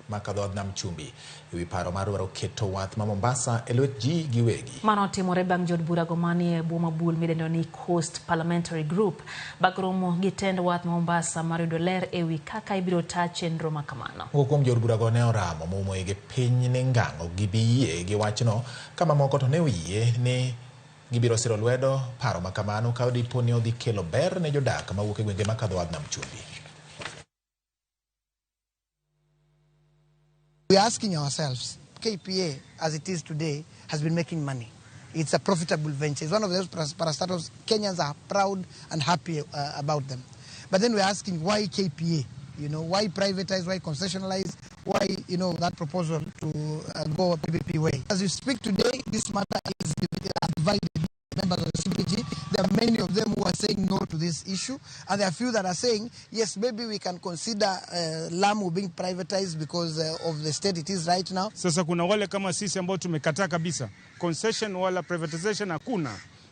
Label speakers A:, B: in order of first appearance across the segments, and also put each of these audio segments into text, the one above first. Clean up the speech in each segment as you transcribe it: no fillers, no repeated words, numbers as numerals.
A: ma kadho nam chumbi ewi paro mar dwaro keto wath ma Mombasa e lwet ji giwegi.
B: Mano otimore bang' jood burago manie bwo mabul midendo ni Coast Parliamentary Group bang' romo gi tend wath ma Mombasa mar yudo ler ewi kaka ibiro ta chenro ma kamano.
A: Moko kuom jood burago ne oramo moumo igi piny ni ngang' ok gibi yie gi wachno ka mamoko to ne oyie ni gibiro siro lwedo paro ma kamano ka dipo ni odhi kelo ber ne jodak mawuok e gwenge ma kadho wadh nam chumbi.
C: We are asking ourselves, KPA, as it is today, has been making money. It's a profitable venture. It's one of those parastatals Kenyans are proud and happy about them. But then we're asking, why KPA? Why privatize, why concessionalize, why that proposal to go PPP way? As we speak today, this matter is divided. Members of the CPG, there are many of them who are saying no to this issue, and there are few that are saying, yes, maybe we can consider Lamu being privatized because of the state it is right now.
D: Sasa kuna wale kama sisi ambao tumekataa kabisa concession wala privatization hakuna,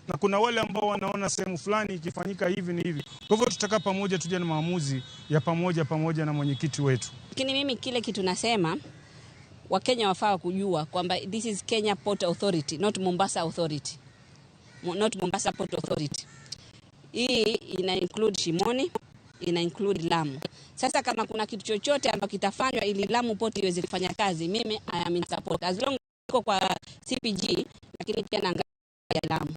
D: na kuna wale ambao wanaona sehemu fulani ikifanyika hivi ni hivi. Kwa hivyo tutakaa pamoja, tuje na maamuzi ya pamoja pamoja na mwenyekiti wetu.
E: Lakini mimi kile kitu nasema, Wakenya wafaa kujua kwamba this is Kenya Port Authority, not Mombasa Authority. Not Mombasa Port Authority. Hii ina include Shimoni, ina include Lamu. Sasa kama kuna kitu chochote ambacho kitafanywa ili Lamu Port iweze kufanya kazi, mimi I am in support. As long iko kwa CPG, lakini pia naangalia Lamu.